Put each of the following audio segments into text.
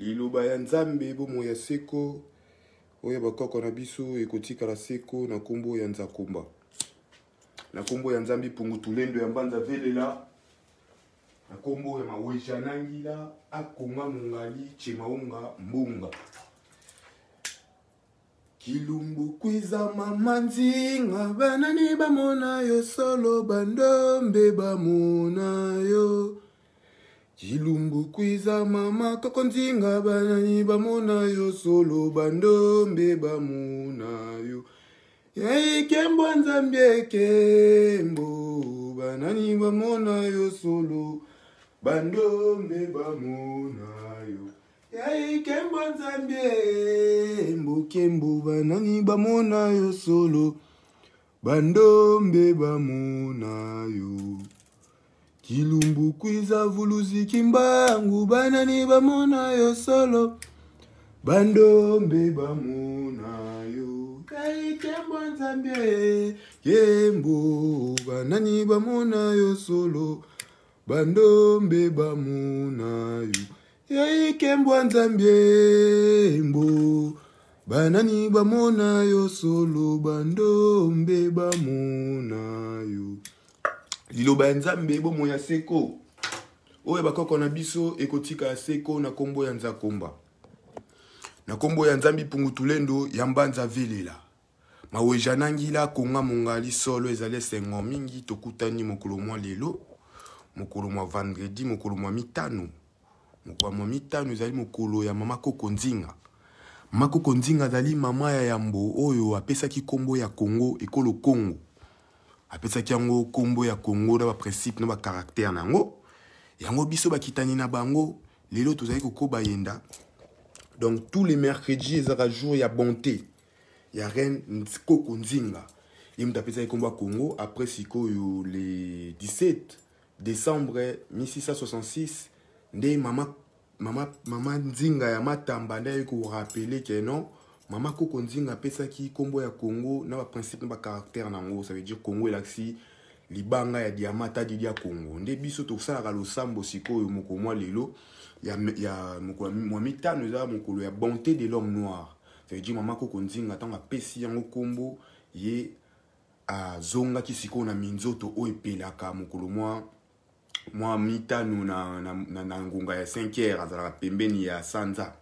Liloba ya Nzambe, bomoi ya seko, oyo ya bakoko na biso ekotikala seko na nkombo ya Nzakomba. Na nkombo ya Nzambi Pungu Tulendo ya Mbanza Velela, na nkombo ya Maweja Nangila Akonga Mongali Chemaunga Mbunga. Kilumbu kwiza mama nzinga banani bamona yo solo bandombe bamona yo Kilumbu kwiza mama koko nzinga banani bamona yo solo bandombe bamona yo ekembo nzambe ekembo banani bamona yo solo bandombe bamona yo ekembo nzambe mbokembo banani bamona yo solo bandombe bamona yo kilumbu kwiza vuluzi kimbangu banani bamona yo solo bandombe bamona yo kai kembo nzambe kembo banani bamona yo solo bandombe bamona yo yei kembwa nzambe mbo banani bamona yo solo bandombe bamona yo liloba ya nzambe bomoi ya seko oyo bakoko na biso ekotika ya seko na nkombo ya nzakomba na nkombo ya nzambi pungutulendo ya mbanza velela Maweja Nangila Konga Mongali solo ezali esengo mingi tokutani mokolo mwa lelo mokolo mwa vendredi mokolo mwa mitano mokolo mwa mitano ezali mokolo ya mama Koko Nzinga mama Koko Nzinga azali mama ya yambo oyo apesaki nkombo ya Kongo ekolo Kongo apesaki yango nkombo ya Kongo na baprincipe na bacaractère na yango yango biso bakitani na bango lelo tozali kokoba yenda donc tous les mercredis ezalaka jour ya bonté ya reine Koko Nzinga ye moto apesaki nkombo ya Congo après sikoyo le 17 décembre 1666 nde mama, mama, mama Nzinga ya Matamba nde ayaki korapele ke non mama Koko Nzinga apesaki nkombo ya Congo na baprincipe na bacaractère na yango ça veut dire Congo elakisi libanga ya diama ta didi ya Congo nde biso tosalaka losambo sikoyo mokolo mwa lelo ya, ya mokolo mwa mitano eza mokolo ya bonté de l'homme noir ça veut dire mama koko nzinga ntango apesi yango nkombo ye azongaki sikoyo na minzoto oyo epelaka mokolo mwa mwa mitano na, na, na, na ngonga ya 5 heures azalaka pembeni ya sanza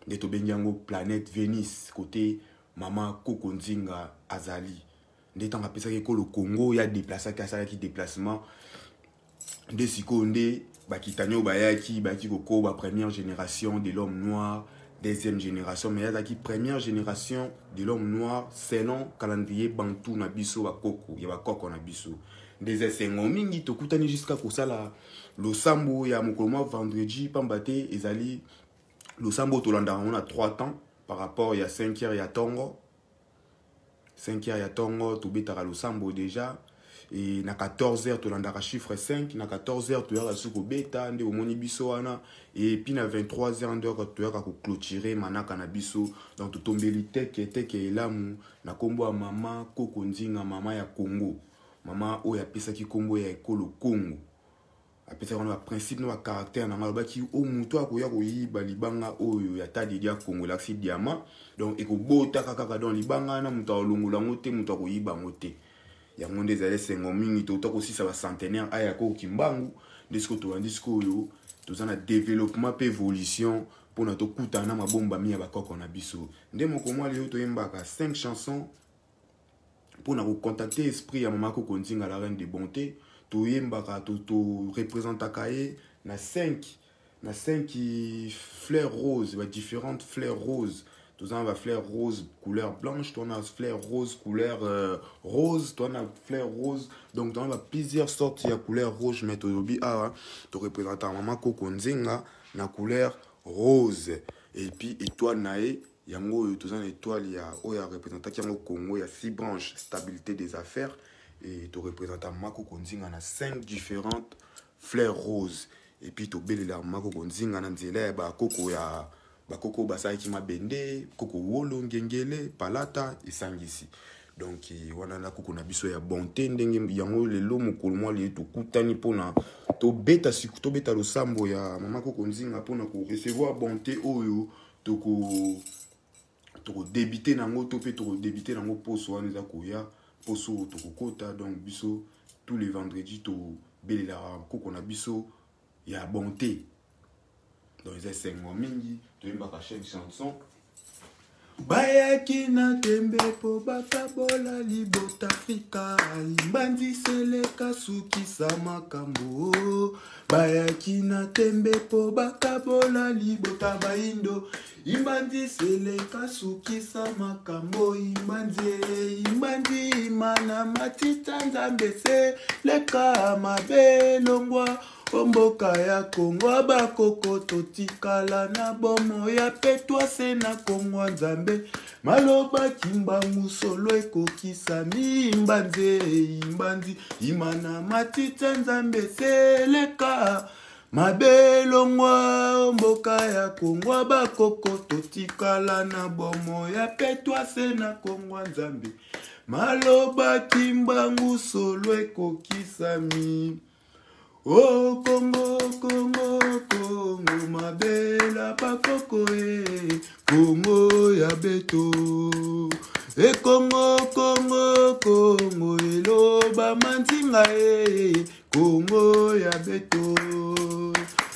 nde tobengi yango planète Venus kote mama koko nzinga azali nde ntango apesaki ekolo Congo ya deplasaki asalaki déplacement nde sikoyo nde bakitani oyo bayaki bayaki kokoba première génération de l'homme noir deuxième génération mais azalaki première génération de l'homme noir selon calendrier bantu na biso bakoko ya bakoko na biso nde eza esengo mingi tokutani jusqu'à kosala losambo ya mokolo mwa vendredi pamba te ezali losambo oyo tolandaka yango na 3 temps par rapport ya 5 heures ya ntongo 5 heures ya ntongo tobetaka losambo déjà e na 14 heures tolandaka chiffre 5 na 14 heures toyaka lisusu kobeta nde omoni biso wana et puis na 23 heures nde toyaka koclôturer manaka na biso donc totombeli teke teke elamu na nkombo ya mama koko nzinga mama ya congo mama oyo apesaki nkombo ya ekolo congo apesaki wana baprincipe na bacaractère na ngai alobaki o moto akoya koyiba libanga oyo ya tadidi ya congo elakisi diamant donc ekobotaka kaka donc libanga wana moto akolongola yango te moto akoyiba yango te yango nde ezali esengo mingi touta kosisa bacentenaire aya koko kimbangu nde sikoyo tobandi sikoyo toza na développement mpe évolution mpona tokutana na mabombami ya bakoko na biso nde moko mwa lelo toyembaka 5 chansons mpona kocontacte esprit ya mama koko nzinga la reine de bonté toyembaka torepresentaka to ye na 5 na 5 fleurs roses ba différentes fleurs roses toza na bafleur rose couleur blanche toza na fleur rose couleur rose toza na fleur rose donc toza na plusieurs sortes ya couleur rouge mais tolobi awa torepresentaka mama koko nzinga na couleur rose et puis étoile na ye yango oyo toza na étoile ya oyo arepresentaki yango congo ya six branches stabilité des affaires et torepresenta mama koko nzinga na 5 différentes fleurs roses et puis tobelela mama koko nzinga na nzela ya bakoko ya bakoko basalaki mabende koko wolo ngengele palata esangisi donc wana na koko na biso ya bonté ndenge yango lelo mokolo mwa lelo tokutani mpona Tobeta siku, tobeta losambo ya mama koko Nzinga mpona korecevoir bonté oyo tokodebite nango, to mpe tokodebite nango poso wana eza koya, poso oyo tokokota. Donc biso tous les vendredis tobelelaka koko na biso ya bonté. Donc eza esengo mingi, toyembaka chaque chanson. Bayaki na tembe mpo bakabola libota Afrika, imbanzi seleka sukisa makambo. Bayaki na tembe mpo bakabola libota baindo, imbanzi seleka sukisa makambo. Imbanzi, imbanzi imana matita Nzambe seleka mabe longwa o mboka ya Kongo. Bakoko totikala na bomo ya petwa se na Kongo Nzambe maloba Kimbangu solo ekokisami. Imbanzi, imbanzi imana matita Nzambe seleka mabe longwa mboka ya Kongo. Bakoko totikala na bomo ya petwa se na Kongo Nzambe maloba Kimbangu solo ekokisami. O Kongo, Kongo, Kongo mabela bakoko e, Kongo ya beto e, Kongo, Kongo, Kongo eloba manzinga e, Kongo ya beto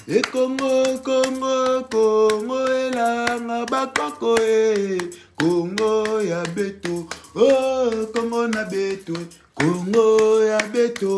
e, Kongo, Kongo, Kongo elanga bakoko e, Kongo ya beto. O Kongo na beto, Kongo ya beto,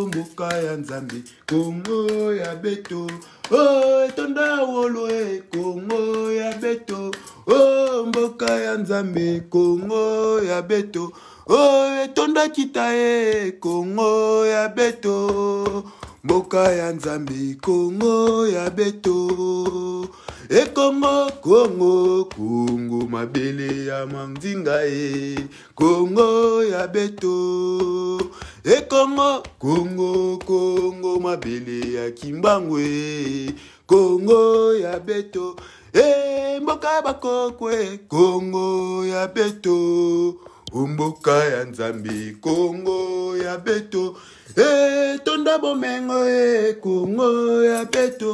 mboka ya Nzambe, Kongo ya beto. O etonda wolo e, Kongo ya beto. O mboka ya Nzambe, Kongo ya beto. O etonda kita e, Kongo ya beto, mboka ya Nzambe, Kongo ya beto e, Kongo, Kongo, Kongo mabele ya manzinga e, Kongo ya beto e, Kongo, Kongo, Kongo mabele ya Kimbangu e, Kongo ya beto e, mboka ya bakoko e, Kongo ya beto, mboka ya Nzambe, Kongo ya beto e, tonda bomengo e, Kongo ya beto,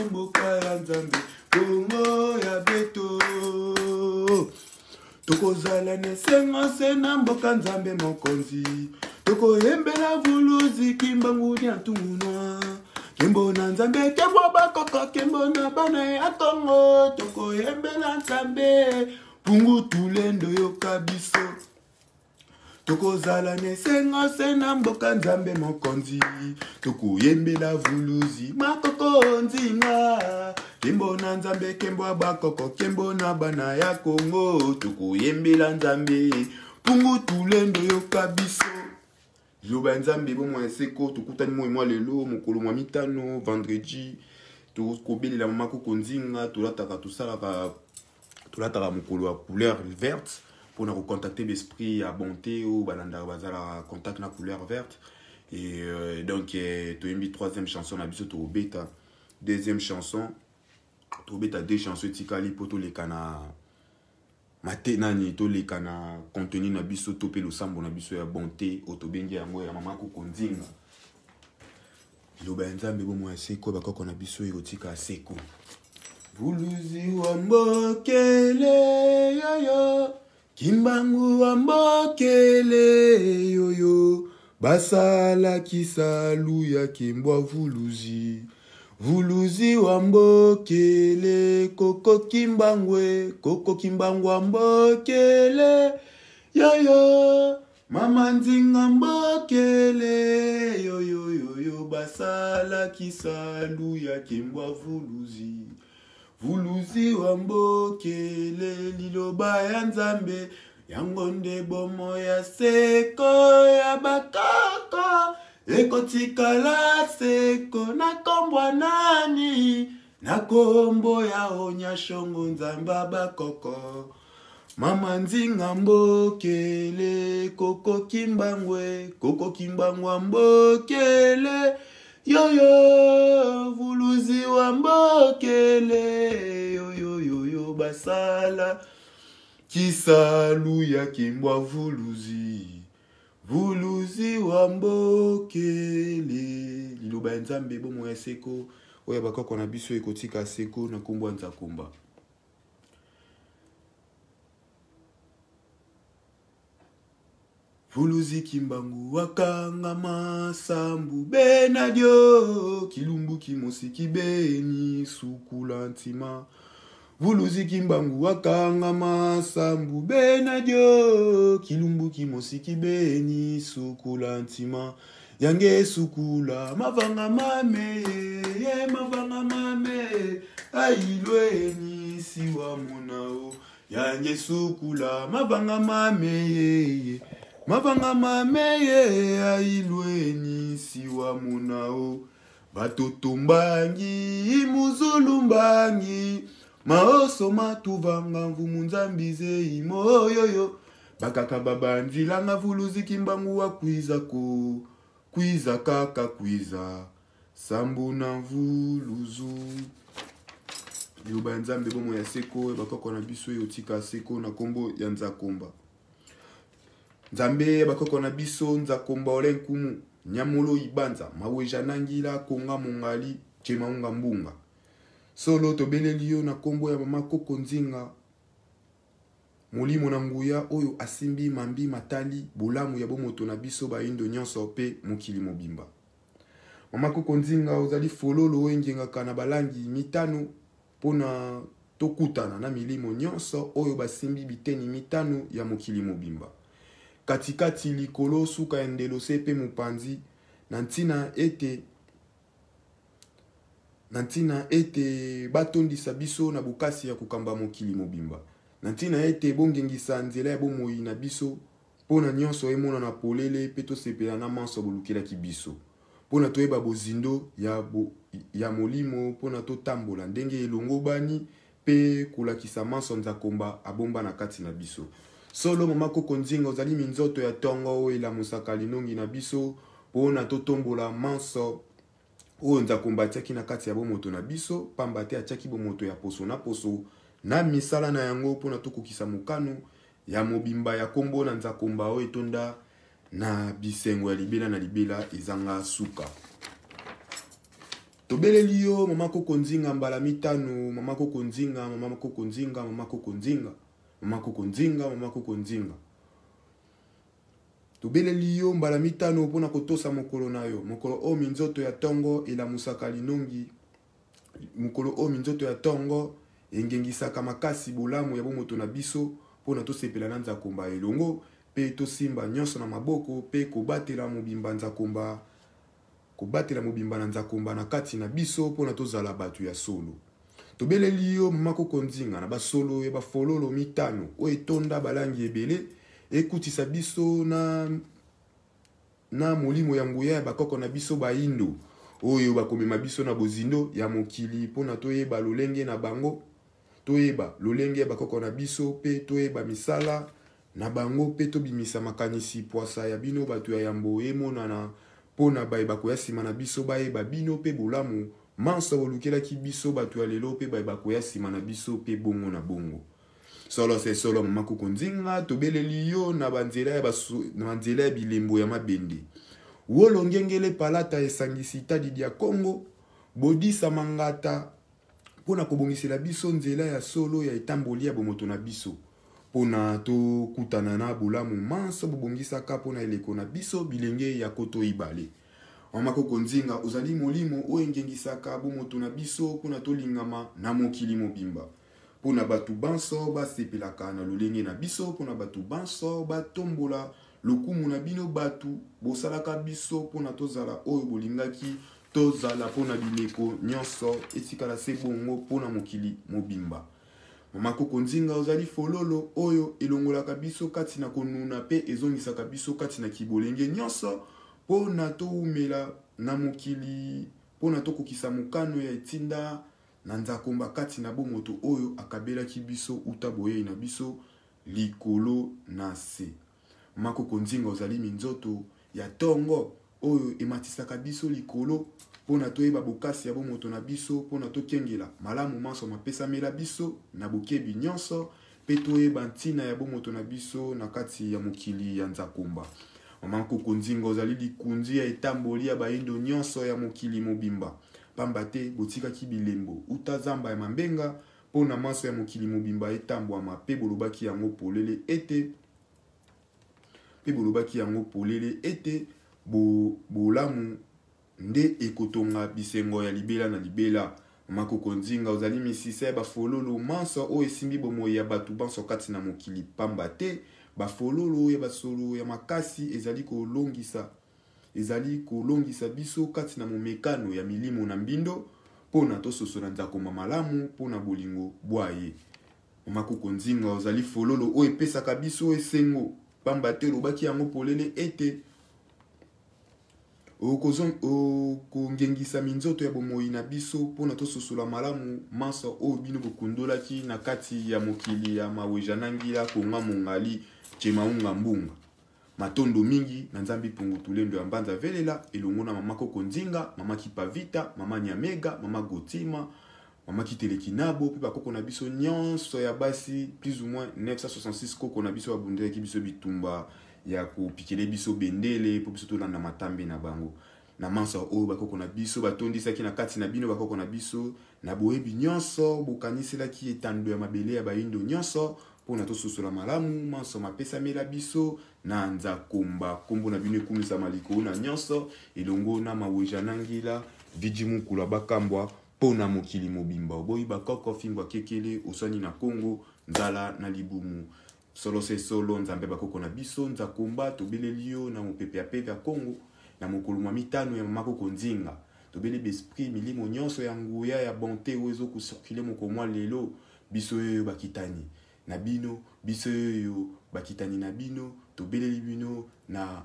mboka ya Nzambe, Kongo ya beto. Tokozala na esengo se na mboka Nzambe mokonzi, tokoyembela vuluzi Kimbangu dia ntungunwa. Kembo na Nzambe, kembo bakoko, kembo na bana ya Kongo, tokoyembela Nzambe pungu tulendo yoka biso. Tokozala na esengo se na mboka Nzambe mokonzi, tokoyembela vuluzi makoko nzinga. Kembo na Nzambe, kembo ya bakoko, kembo na bana ya Kongo, tokoyembela Nzambe pungu tulendo yoka biso. Liloba ya Nzambe bomoi ya seko. Tokutani moi mwa lelo, mokolo mwa mitano, vendredi, tokobelela mama koko Nzinga. Tolataka, tosalaka, tolataka mokolo ya couleur verte mpona kocontacte baesprit ya bonté oyo balandaka, bazalaka contact na couleur verte. Et donc toyembi troisième chanson na biso, tokobeta deuxième chanson, tokobeta deux chansons etikali mpo toleka na mate nani, toleka na contenu na biso to mpe losambo na biso ya bonté oyo tobengi yango ya mama koko Nzinga. Liloba ya Nzambe bomoi ya seko, bakoko na biso ekotika seko. Vuluzi wa mbokele yoyo, Kimbangu wa mbokele yoyo, basalaki salu ya kimbwa vuluzi. Vuluzi wa mbokele, koko Kimbangwe, koko Kimbangu wa mbokele yoyo, mama Nzinga mbokele yoyo yoyo, basalaki salu ya kimbwa vuluzi. Vuluzi wa mbokele, liloba ya Nzambe yango nde bomo ya seko ya bakoko, ekotikala seko na kombwa nani, na kombo ya Onyashongo Nzambe bakoko. Mama Nzinga mbokele, koko Kimbangwe, koko Kimbangwa mbokele yoyo, vuluzi wa mbokele yoyo yoyo, basala kisalu ya kimbwa vuluzi. Vuluzi wa mbokele. Liloba ya Nzambe, bomoi ya seko oyo ya bakoko na biso ekotika seko na nkombo ya Nzakomba. Vuluzi Kimbangu wakangama sambu benadio kilumbu kimosi beni sukula ntima. Vuluzi Kimbangu wakangama sambu benadio kilumbu kimosi beni sukula ntima. Yange sukula mavanga mame ye mavanga mame ailweni siwa monao. Yange sukula mavanga mame ye mavanga mame ye ailweni siwa monao. Batoto mbangi muzulu mbangi maoso matuvanga mvumu nzambi zei moyoyo. Bakaka babanzilanga vuluzi Kimbangu wa kwiza ko kwiza kaka kwiza sambu na mvuluzu. Liloba ya Nzambe, bomoi ya seko bakoko na biso eyotika seko na nkombo ya Nzakomba. Nzambe bakoko na biso Nzakomba ole nkumu nyamolo ibanza maweja nangila konga mongali chemaunga mbunga. Solo tobeleli yo na nkombo ya mama Koko Nzinga, molimo na nguya oyo asimbi mambi matali bolamu ya bomoto na biso bayindo nyonso pe mokili mobimba. Mama Koko Nzinga, ozali fololo oyo engengaka na balangi mitano mpona tokutana na milimo nyonso oyo basimbi biteni mitano ya mokili mobimba. Katikati, likolo, suka ya ndelo se pe mopanzi, na ntina ete batondisa biso na bokasi ya kokamba mokili mobimba, na ntina ete bongengisa nzela ya bomoi na biso mpona nyonso emonana polele pe tosepela na manso bolukelaki biso, mpona toyeba bozindo ya molimo, mpona totambola ndenge elongobani pe kolakisa manso Nzakomba abomba na kati na biso. Solo mama Koko Nzinga, ozali minzoto ya tongo oyo elamusaka linongi na biso mpona totombola manso oyo Nzakomba atiaki na kati ya bomoto na biso, pamba te atiaki bomoto ya poso na poso na misala na yango mpona tokokisa mokano ya mobimba ya kombo na Nzakomba oyo etonda na bisengo ya libela na libela ezanga suka. Tobeleli yo mama Koko Nzinga mbala mitano, mama Koko Nzinga, mama Koko Nzinga, mama Koko Nzinga, mama Koko Nzinga, mama Koko Nzinga. Tobeleli yo mbala mitano mpona kotosa mokolo na yo, mokolo oyo minzoto ya tongo elamusaka linongi, mokolo oyo minzoto ya tongo engengisaka makasi bolamu ya bomoto na biso mpona tosepela na Nzakomba elongo pe tosimba nyonso na maboko pe kobatela mobimba Nzakomba, kobatela mobimba na Nzakomba na kati na biso mpona tozala bato ya solo. Tobeleli yo mama Koko Nzinga na basolo ya bafololo mitano oyo etonda balangi ebele ekutisa biso na molimo ya nguya ya bakoko na biso bayindo oyo bakomema biso na bozindo ya mokili mpona toyeba lolenge na bango, toyeba lolenge ya bakoko na biso pe toyeba misala na bango pe tobimisa makanisi pwasa ya bino bato ya yambo emonana mpona baye bakoya nsima na biso bayeba bino pe bolamu manso bolukelaki biso bato ya lelo pe baye bakoya nsima na biso pe bongo na bongo. Solo se solo mama Koko Nzinga, tobeleli yo na banzela ya na banzela ya bilembo ya mabende. Wolo ngengele palata esangisi tadi dia Kongo, bodisa mangata mpona kobongisela biso nzela ya solo ya etamboli ya bomoto na biso, mpona tokutana na bolamu manso bobongisaka mpona eleko na biso bilenge ya koto ibale. Mama Koko Nzinga, ozali molimo oyo engengisaka bomoto na biso mpona tolingama na mokili mobimba, mpona bato banso basepelaka na lolenge na biso, mpona bato banso batombola lokumu na bino bato bosalaka biso mpona tozala oyo bolingaki tozala mpona bileko nyonso etikala se bongo mpona mokili mobimba. Mama Koko Nzinga, ozali fololo oyo elongolaka biso kati na konuna pe ezongisaka biso kati na kibolenge nyonso mpona towumela na mokili, mpona tokokisa mokano ya etinda na Nzakomba kati na bomoto oyo akabelaki biso uta boyei na biso likolo na se. Mama Koko Nzinga, ozali minzoto ya tongo oyo ematisaka biso likolo mpona toyeba bokasi ya bomoto na biso, mpona tokengela malamu manso mapesamela biso na bokebi nyonso mpe toyeba ntina ya bomoto na biso na kati ya mokili ya Nzakomba. Mama Nkoko Nzinga, ozali likunzi ya etamboli ya bayindo nyonso ya mokili mobimba, pamba te botikaki bilembo uta zamba ya Mambenga mpo na manso ya mokili mobimba etambwama, mpe bolobaki yango polele ete mpe bolobaki yango polele ete bo, bolamu nde ekotonga bisengo ya libela na libela. Mama Koko Nzinga, ozali misisa ya bafololo manso oyo esimbi bomoi ya bato banso kati na mokili, pamba te bafololo ya basolo ya makasi ezali kolongisa ezali kolongisa biso kati na momekano ya milimo na mbindo mpo na tososola nzakoma malamu mpo na bolingo bwa ye. Mama Koko Nzinga, ozali fololo oyo epesaka biso esengo, pamba te olobaki yango polele ete Okongengisa minzoto ya bomoi na biso mpo na tososola malamu manso oyo bino bokundolaki na kati ya mokili ya Maweja-Nangila Konga Mongali Tshemaunga Mbunga. Matondo mingi na Nzambi Pungu Tulendo ya Mbanza Velela elongo na Mama Koko Nzinga, Mama Kipavita, Mama Nyamega, Mama Gotima, Mama Kitele Kinabo mpe bakoko na biso nyonso ya basi, plus ou moins 966 koko na biso babundelaki biso bitumba ya kopikele biso bendele mpo biso tolanda matambe na bango. Na manso oyo bakoko na biso batondisaki na kati na bino, bakoko na biso na boyebi nyonso bokaniselaki etando ya mabele ya bayindo nyonso mpo na tososola malamu manso mapesamela biso na Nzakomba. Nkombo na bino ekumisama likolo na nyonso elongo na Maweja-Nangila Viji Mukula Bakambwa mpo na mokili mobimba. Oboyi bakoko fimbo akekele oswani na Kongo nzala na libumu. Solo se solo, Nzambe bakoko na biso Nzakomba, tobeleli yo na mopepe ya peve ya Kongo na mokolo mwa mitano ya mama koko Nzinga. Tobeli b'esprit milimo nyonso ya nguya ya bonte oyo ezo ko circuler mokolo mwa lelo. Biso oyo bakitani na bino, biso oyo bakitani na bino, tobeleli bino na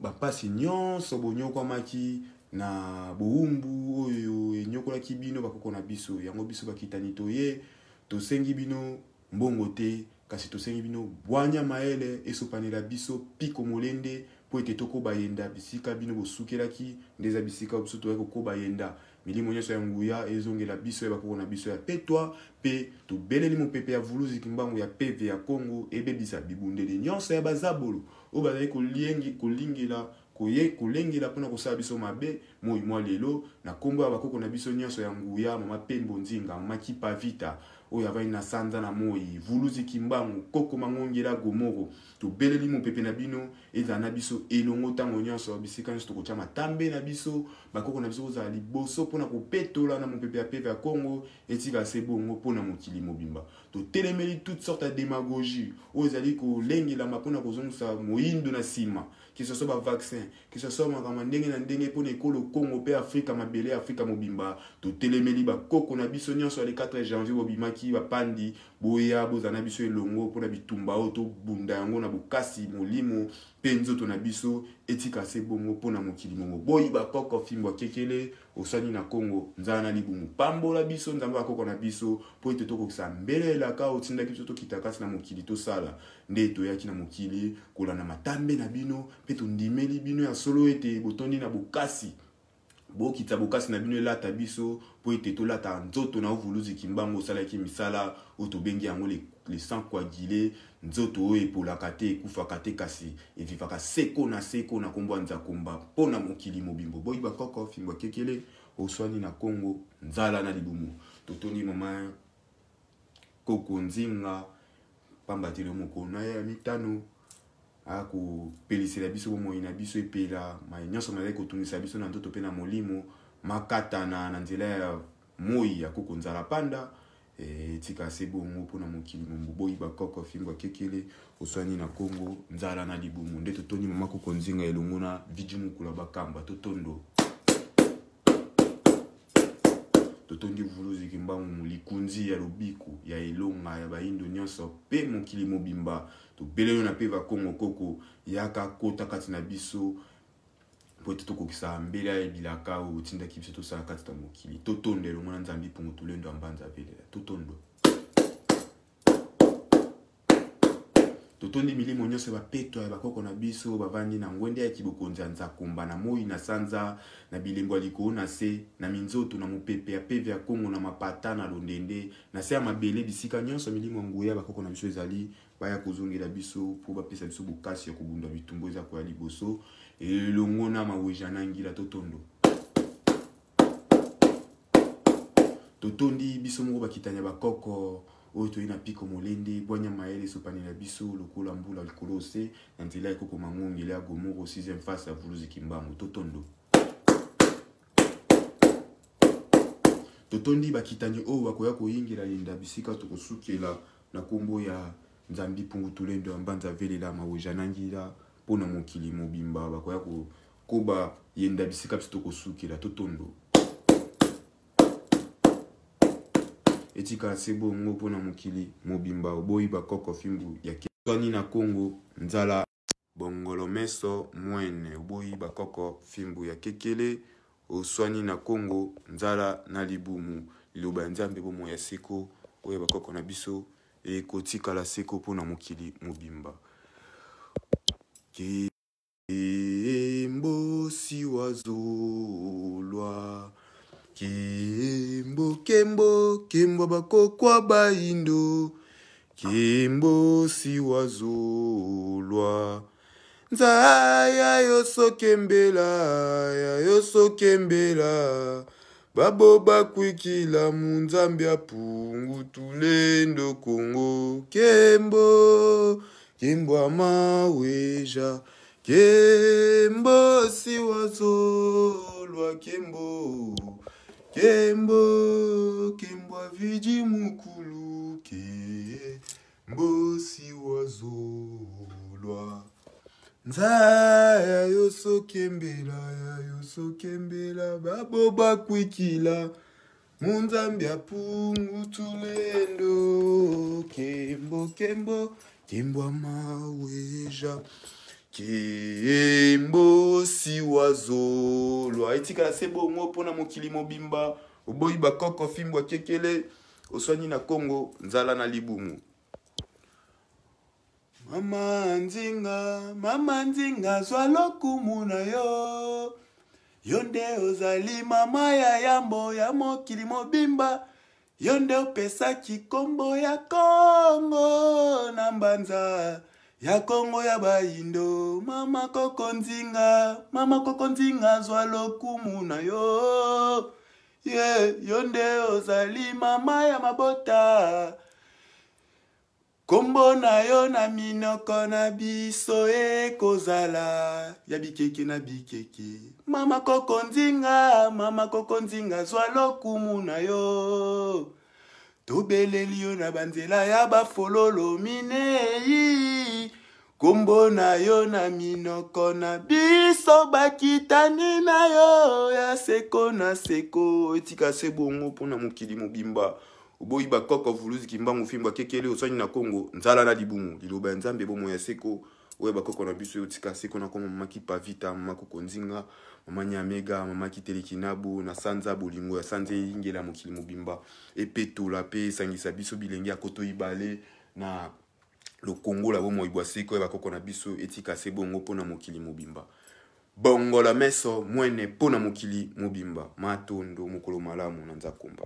bapasi nyonso bonyokwamaki na bowumbu oyo enyokolaki bino bakoko na biso. Yango biso bakitani toye tosengi bino mbongo te, kasi tosengi bino bwanya mayele esopanela biso piko molende mpo ete tokoba yenda bisika bino bosukelaki, nde eza bisika biso toyaki kokoba yenda. Milimo nyonso ya nguya ezongela biso ya bakoko na biso ya petwa, mpe tobeleli mopepe ya vuluzi kimbangu ya peve ya Kongo ebebisa bibundeli nyonso ya bazabolo oyo bazali kolingela koye kolengela mpona kosala biso mabe moi mwa lelo na nkombo ya bakoko na biso nyonso ya nguya, mama Pembo Nzinga, mama Kipa Vita oyo avandi na sanza na moi, vuluzi kimbangu, koko mangongela gomoro, tobeleli mopepe na bino ezala na biso elongo ntango nyonso, bisika nyonso tokotya matambe na biso, bakoko na biso kozala liboso mpona kopetola na mopepe ya peve ya Kongo, etika se bongo mpona mokili mobimba. Totelemeli toute sorte ya demagogie oyo ezali kolengelama mpona kozongisa moyindo na nsima, que ce soit ba vaccin, que ce soit makambo ndenge na ndenge mpona ekolo Kongo mpe Afrika, mabele ya Afrika mobimba. Totelemeli bakoko na biso nyonso ya le 4 janvier bobimaki bapandi, boya bozala na biso elongo mpona bitumba oyo tobunda yango na bokasi molimo mpe nzoto na biso etika se bongo mpona mokili mongo. Boyi bakoko fimbo akekele osani na Kongo nzala na libumu, pambola biso Nzambe bakoko na biso mpo ete tokokisa mbele elaka otindaki biso tokita kasi na mokili tosala. Nde toyaki na mokili kolanda matambe na bino mpe tondimeli bino ya solo ete botondi na bokasi. Bokitisa bokasi na bino elata biso mpo ete tolata nzoto na ovuluzi kimbangu osalaki misala oyo tobengi yango le sang coagulé, nzoto oyo epolaka te, ekufaka te, kasi evivaka seko na seko na nkombo ya Nzakomba mpo na mokili mobimbo. Boyi bakoko fimbo akekele oswani na Kongo nzala na libumu. Totondi mama Koko Nzinga pamba te lelo mokolo na ye ya mitano akopelisela biso bomoi na biso epela mai nyonso mazali kotungisa biso na nzoto mpe na molimo makatana na nzela ya moi ya koko nzala panda etika se bongo mpo na mokili momboboyi bakoko fimbo akekele oswani na Kongo nzala na libumu. Nde totondi mama koko Nzinga elongo na Viji Mukula Bakamba. Totondo totondi vuluzi kimbangu likunzi ya lobiko ya elonga ya bayindo nyonso mpe mokili mobimba. Tobelelo na mpe bakongo koko yaka kota kati na biso mpo ete tokokisa mbela ya bilaka oyo otindaki biso tosala kati na mokili. Totondo elongo na Nzambi Mpungu Tulendo ya Mbanza Velela. Totondo totondi milimo nyonso ya bapetwa ya bakoko na biso bavandi na ngwende ya kibokonzi ya Nzakomba na moi na sanza na bilembo ya likolo na se na minzoto na mopepe ya peve ya Kongo na mapata na londende na se ya mabele, bisika nyonso milimo ya nguya ya bakoko na biso ezali. Baya kozongela biso mpo bapesa biso bokasi ya kobunda bitumba eza koya liboso elongo na Maweja Nangila. Totondo, totondi biso moko bakitani ya bakoko oyo toyi na piko molende bwanya mayele esopanela biso lokola mbula likolo ose na nzela ekoko mangongele ya Gomoro 6e face ya Vuluzi Kimbangu. Totondo, totondi bakitani oyo bakoya koyingela yenda bisika tokosukela na nkombo ya Nzambi Pungu Tulendo ya Mbanza Velela Maweja Nangila mpo na mokili mobimba bakoya koba yenda bisika biso tokosukela. Totondo, etikala se bongo mpo na mokili mobimba. Oboyi bakoko fimbu ya swani na Kongo nzala bongolo meso mwene. Oboyi bakoko fimbu ya kekele, oswani na Kongo nzala na libumu. Liloba ya Nzambe, bomoi ya seko oyo bakoko na biso ekotikala seko mpo na mokili mobimba. Kembo siwazolwa, kembo, kembo, kembo bakokwa bayindo, kembo siwazolwa. Nzaya yo sokembela ya yo sokembela babo bakwikila mu Nzambe apungu tulendo Kongo. Kembo, kembo amaweja, kembo siwazolwa, kembo, kembo, kembo aviji mukulu, kembo siwazolwa. Nzaya yo sokembela ya yo sokembela babo bakwikila mu Nzambe apungu tulendo. Kembo, kembo, kembo amaweja, kembo siwazolwa. Etikala se bongo mpo na mokili mobimba. Oboyi bakoko fimbu akekele, oswani na Kongo nzala na libumu. Mama Nzinga, mama Nzinga, zwa lokumu na yo. Yo nde ozali mama ya yambo ya mokili mobimba. Yo nde opesaki nkombo ya Kongo na mbanza ya Kongo ya bayindo. Mama koko Nzinga, mama koko Nzinga, zwa lokumu na yo. Ye, yo nde ozali mama ya mabota. Kombo na yo na minoko na biso ekozala ya bikeke na bikeke. Mama koko Nzinga, mama koko Nzinga, zwa lokumu na yo. Tobeleli yo na banzela ya bafololo minei. Kombo na yo na minoko na biso bakitani na yo ya seko na seko. Etika se bongo mpo na mokili mobimba. Oboyi bakoko Vuluzi Kimbangu fimbo akekele, oswani na Kongo nzala na libumu. Liloba ya Nzambe, bomoi ya seko oyo bakoko na biso otika seko na kombo mama Kipavita, mama koko Nzinga, mama Nyamega, mama Kitelekinabu na sanza bolingo ya sanza eyingela mokili mobimba, epetola mpe esangisa biso bilenge ya koto ibale na lokongola bomoi bwa seko ya bakoko na biso. Etika se bongo mpo na mokili mobimba. Bongola meso mwene mpo na mokili mobimba. Matondo, mokolo malamu na Nzakomba.